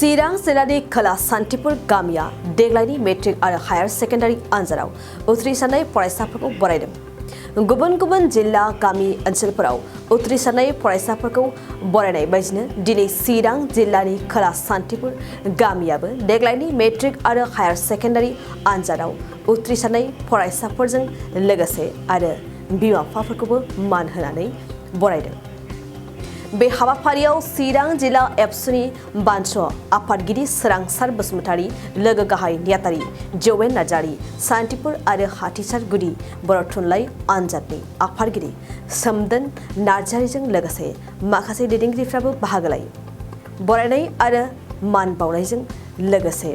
चिरां जिल्लानि खोला सान्थिपुर गामिया देग्लायनि मेट्रिक आरो हायार सेकेन्डारि आनजादाव उथ्रिसारनाय फरायसाफोरखौ बरायदों। गुबुन गुबुन जिल्ला गामि ओनसोलफोराव उथ्रिसारनाय फरायसाफोरखौ बरायनाय बायदिनो दिनै चिरां जिल्लानि खोला सान्थिपुर गामियाबो देग्लायनि मेट्रिक आरो हायार सेकेन्डारि आनजादाव उथ्रिसारनाय फरायसाफोरजों लोगोसे आरो बिमा-बिफाफोरखौबो मान होनानै बरायदों। बे हाबाफारियाव चिरां जिल्ला एबसुनि बानस आफादगिरि सोरांसार बसुमतारी, लोगो गाहाय नेहाथारि जौवेन नार्जारी, सान्थिपुर आरो हाथिसार गुदि बर' थुनलाइ आनजादनि आफादगिरि सोमदोन नार्जारीजों लोगोसे माखासे दैदेनगिरिफ्राबो बाहागो लायो। बरायनाय आरो मान बावनायजों लोगोसे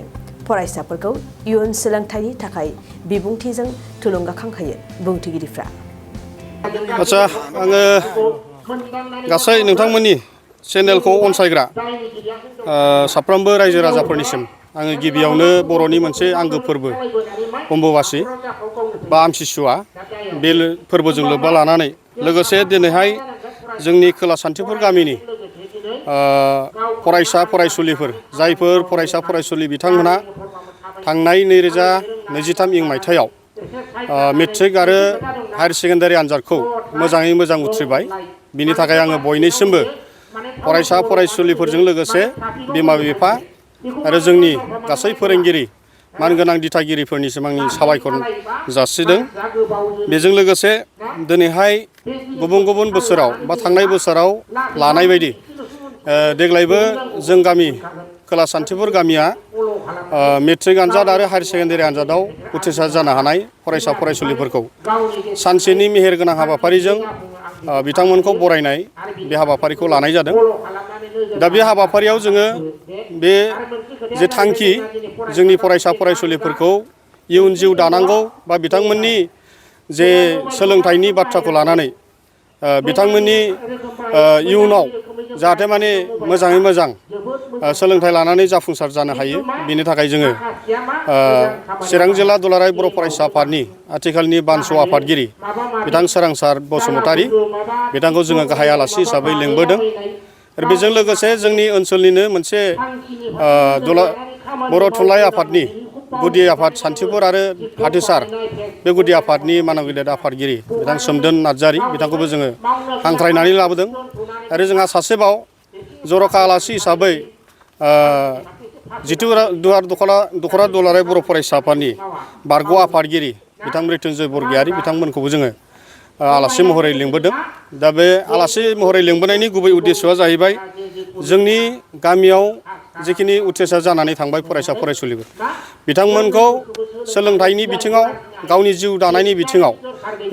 फरायसाफोरखौ इयुन सोलोंथाइनि थाखाय बिबुंथिजों थुलुंगाखांहोयो बुंथिगिरिफ्रा। आच्छा, आङो गासै नोंथांमोननि चेनेलखौ अनसायग्रा साफ्रोमबो रायजो राजाफोरनिसिम आङो गिबियावनो बर'नि मोनसे आंगो फोरबो अम्बुबासि बा आमथिसुवा बे फोरबोजों लोब्बा लानानै लोगोसे दिनैहाय जोंनि खोला सान्थिपुर गामिनि फरायसा फरायसुलिफोर जायफोर फरायसा फरायसुलि बिथांमोनहा थांनाय 2023 मायथाइयाव मेट्रिक आरो हायार सेकेन्डारि आनजादखौ मोजाङै मोजां उथ्रिबाय। बिनि थाखाय आङो बयनिसिमबो फरायसा फरायसुलिफोरजों लोगोसे बिमा-बिफा आरो जोंनि गासै फोरोंगिरि मानगोनां दिथागिरिफोरनिसिम आंनि साबायखर जासिदों। बेजों लोगोसे दिनैहाय गुबुन गुबुन बोसोराव बा थांनाय बोसोराव लानाय बायदि देग्लायबो जों गामि खोला सान्थिपुर गामिया मेट्रिक आनजाद आरो हायार सेकेन्डारि आनजादाव उथ्रिसार जानो हानाय फरायसा फरायसुलिफोरखौ सानसेनि मेहेरगोनां हाबाफारिजों बिथांमोनखौ बरायनाय बे हाबाफारिखौ लानाय जादों। दा बे हाबाफारियाव जोङो बे जे थांखि जोंनि फरायसा फरायसुलिफोरखौ इयुन जिउ दानांगौ बा बिथांमोननि जे सोलोंथाइनि बाथ्राखौ लानानै बिथांमोननि इयुनाव जाहाथे माने मोजाङै मोजां सोलोंथाइ लानानै जाफुंसार जानो हायो, बिनि थाखाय जोङो चिरां जिल्ला दुलाराय बर' फरायसा आफादनि आथिखालनि बानस आफादगिरि बिथां सोरांसार बसुमतारी बिथांखौ जोङो गाहाय आलासि हिसाबै लिंबोदों। आरो बेजों लोगोसे जोंनि ओनसोलनिनो मोनसे बर' थुनलाइ आफादनि गुदि आफाद सान्थिपुर आरो हाथिसार बे गुदि आफादनि मानव गेदेर आफादगिरि बिथां सोमदोन नार्जारी बिथांखौबो जोङो हांख्रायनानै लाबोदों। आरो जोंहा सासेबाव जर'खा आलासि हिसाबै जिथु दख'रा दुलाराय बर' फरायसा आफादनि बारग' आफादगिरि बिथां मृत्युन्जय बरगयारी बिथांमोनखौबो जोङो आलासि महरै लिंबोदों। दा बे आलासि महरै लिंबोनायनि गुबै उद्देस्यआ जाहैबाय जोंनि गामियाव जिखिनि उथ्रिसार जानानै थांबाय फरायसा फरायसुलिफोर बिथांमोनखौ सोलोंथाइनि बिथिङाव गावनि जिउ दानायनि बिथिङाव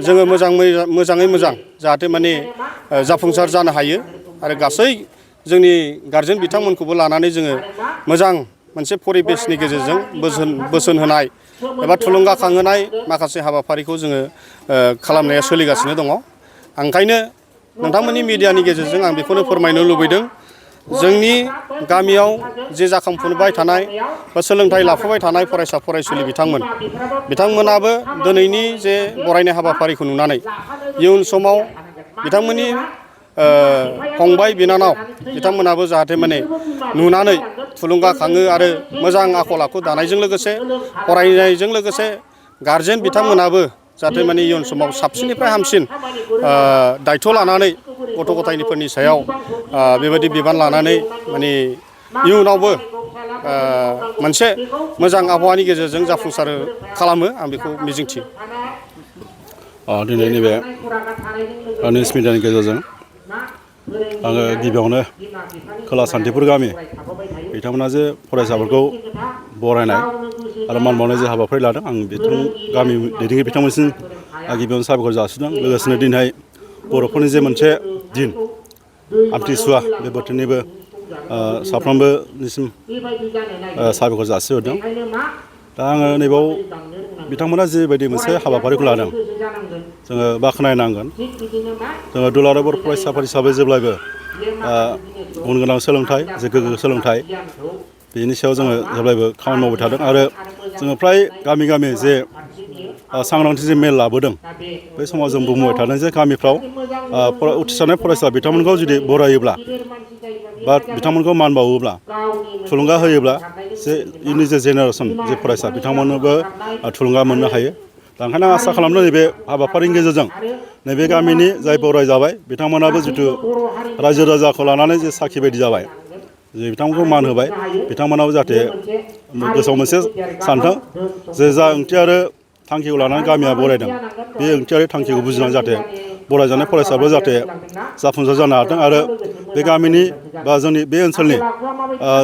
जोङो मोजाङै मोजां जाहाथे माने जाफुंसार जानो हायो आरो गासै जोंनि गारजेन बिथांमोनखौबो लानानै जोङो मोजां मोनसे परिबेसनि गेजेरजों बोसोन होनाय एबा थुलुंगाखांहोनाय माखासे हाबाफारिखौ जोङो खालामनाया सोलिगासिनो दङ। ओंखायनो नोंथांमोननि मिडियानि गेजेरजों आं बेखौनो फोरमायनो लुबैदों, जोंनि गामियाव जे जाखांफुबाय थानाय बा सोलोंथाइ लाफुबाय थानाय फरायसा फरायसुलि बिथांमोनाबो दिनैनि जे बरायनाय हाबाफारिखौ नुनानै इयुन समाव बिथांमोननि फंबाय बिनानाव बिथांमोनाबो जाहाथे माने नुनानै थुलुंगाखाङो आरो मोजां आखल आखु दानायजों लोगोसे फरायनायजों लोगोसे गारजेन बिथांमोनाबो जाहाथे माने इयुन समाव साबसिननिफ्राय हामसिन दायथ' लानानै गथ' गथायफोरनि सायाव बेबायदि बिबान लानानै माने इयुनावबो मोनसे मोजां आबहावानि गेजेरजों जाफुंसार खालामो आं बेखौ मिजिंथियो। दिनैनि बे निउस मिडियानि गेजेरजों आङो गिबियावनो खोला सान्थिपुर गामि बिथांमोना जे फरायसाफोरखौ बरायनाय आरो मान बावनाय जे हाबाफारि लादों आं गामि दैदेनगिरि बिथांमोनसिम गिबियावनो साबायखर जासिदों। लोगोसेनो दिनैहाय बर'फोरनि जे मोनसे दिन आमथिसुवा बे बोथोरनिबो साफ्रोमबोनिसिम साबायखर जासिहरदों। दा आङो नैबाव बिथांमोना जिबायदि मोनसे हाबाफारिखौ लादों जोङो बाख्नायनांगोन। जोङो दुलाराय बर' फरायसा आफाद हिसाबै जेब्लायबो गुन गोनां सोलोंथाइ जे गोग्गो सोलोंथाइ बेनि सायाव जोङो जेब्लायबो खामानि मावबाय थादों आरो जोङो फ्राय गामि गामि जे सांग्रांथि जे मेल लाबोदों बै समाव जों बुंबाय थादों जे गामिफ्राव उथ्रिसारनाय फरायसा बिथांमोनखौ जुदि बरायोब्ला बा बिथांमोनखौ मान बावोब्ला थुलुंगा होयोब्ला जे इयुननि जे जेनेरेसन जे फरायसा बिथांमोननोबो थुलुंगा मोननो हायो। दा ओंखायनो आं आसा खालामो नैबे हाबाफारिनि गेजेरजों नैबे गामिनि जाय बरायजाबाय बिथांमोनाबो जिथु रायजो राजाखौ लानानै जे साखि बायदि जाबाय जे बिथांमोनखौ मान होबाय बिथांमोनाबो जाहाथे गोसोआव मोनसे सानथों जे जा ओंथि आरो थांखिखौ लानानै गामिया बरायदों बे ओंथियारि थांखिखौ बुजिनानै जाहाथे बरायजानाय फरायसाफ्रा जाहाथे जाफुंसार जानो हाथों आरो बे गामिनि बा जोंनि बे ओनसोलनि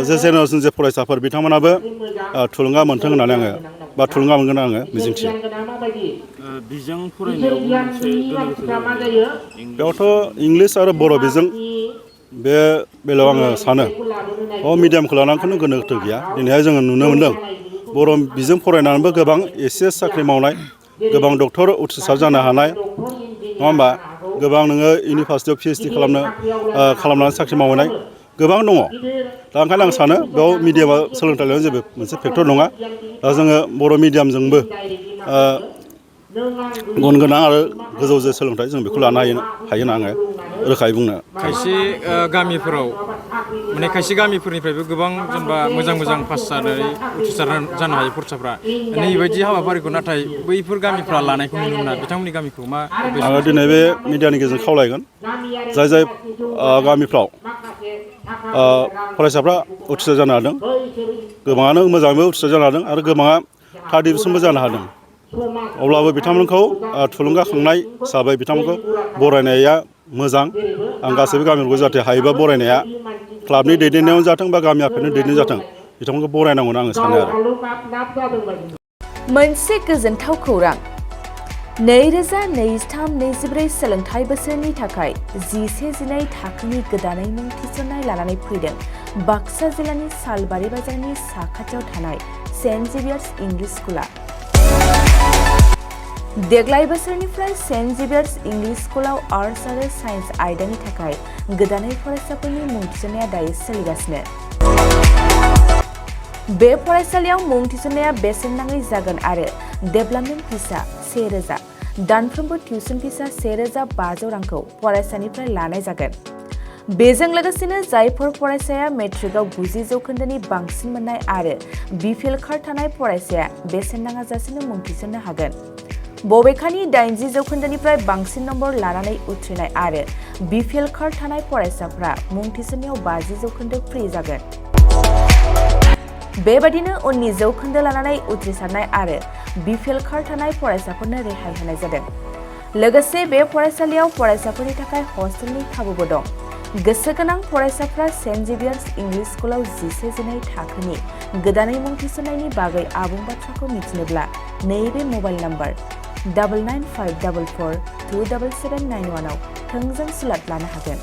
जे जेनेरेसन जे फरायसाफोर बिथांमोनाबो थुलुंगा मोनथों होननानै आङो बा थुलुंगा मोनगोन आङो मिजिंथियो। बिजों फरायनायावबो मोनसे गोनो गोथो जायो। बेयावथ' इंलिस आरो बर' बिजों बे बेलायाव आङो सानो मिडियामखौ लानानैखौनो गोनो गोथो गैया। दिनैहाय जोङो नुनो मोनदों बर' बिजों फरायनानैबो गोबां एस साख्रि मावनाय गोबां डक्टर उथ्रिसार जानो हानाय नङा होमबा गोबां नोङो इउनिभारसिटियाव PhD खालामनानै साख्रि मावहैनाय गोबां दङ। दा ओंखायनो आं सानो बेयाव मिडियामा सोलोंथाइ लानायाव जेबो मोनसे फेक्टर नङा। दा जोङो बर' मिडियामजोंबो गुन गोनां आरो गोजौ जे सोलोंथाइ जों बेखौ लानो हायो होनना आङो रोखायै बुंनो। खायसे गामिफोराव माने खायसे गामिफोरनिफ्रायबो गोबां जेनेबा मोजां पास जानानै उथ्रिसार जानो हायो फरायसाफ्रा नैबायदि हाबाफारिखौ नाथाय बैफोर गामिफ्रा लानायखौ नुनो मोना। बिथांमोननि गामिखौ मा आङो दिनै बे मिडियानि गेजेरजों खावलायगोन जाय गामिफ्राव फरायसाफ्रा उथ्रिसार जानो हादों गोबाङानो मोजाङैबो उथ्रिसार जानो हादों आरो गोबाङा थार्ड डिभिसनबो जानो हादों अब्लाबो बिथांमोनखौ थुलुंगाखांनाय हिसाबै बिथांमोनखौ बरायनाया मोजां। आं गासैबो गामिफोरखौ जाहाथे हायोबा बरायनाया क्लाबनि दैदेननायावनो जाथों बा गामि आफादनि दैदेननायाव जाथों बिथांमोनखौ बरायनांगौ होनना आं सानो आरो। मोनसे गोजोनथाव खौरां 2023-24 सोलोंथाइ बोसोरनि थाखाय 11-12 थाखोनि गोदानै मुं थिसननाय लानानै फैदों बाक्सा जिल्लानि सालबारि बाजारनि साखाथियाव थानाय सेन्ट जेभियार्स इंलिश स्कुला। देग्लाय बोसोरनिफ्राय सेन्ट जेभियार्स इंलिश स्कुलाव आर्ट्स आरो साइन्स आयदानि थाखाय गोदानै फरायसाफोरनि मुं थिसननाया दायो सोलिगासिनो। बे फरायसालियाव मुं थिसननाया बेसेन नाङै जागोन आरो डेभेलपमेन्ट फिसा 1000, दानफ्रोमबो टिउसन फिसा 1500 रांखौ फरायसानिफ्राय लानाय जागोन। बेजों लोगोसेनो जायफोर फरायसाया मेट्रिकआव 90 जौखोन्दोनि बांसिन मोननाय आरो बिपिएल कार्ड थानाय फरायसाया बेसेन नाङाजासेनो मुं थिसननो हागोन। बबेखानि 80 जौखोन्दोनिफ्राय बांसिन नम्बर लानानै उथ्रिनाय आरो बिपिएल कार्ड थानाय फरायसाफ्रा मुं थिसननायाव 50 जौखोन्दो फ्रि जागोन। बेबादिनो उननि जौखोन्दो लानानै उथ्रिसारनाय आरो बिपिएल कार्ड थानाय फरायसाफोरनो रेहाय होनाय जादों। लोगोसे बे फरायसालियाव फरायसाफोरनि थाखाय हस्टेलनि खाबुबो दं। गोसो गोनां फरायसाफ्रा सेन्ट जेभियार्स इंलिश स्कुलाव 11-12 थाखोनि गोदानै मुं थिसननायनि बागै आबुं बाथ्राखौ मिथिनोब्ला नैबे मबाइल नम्बर 9954427791 आव थोंजों सुलाद लानो हागोन।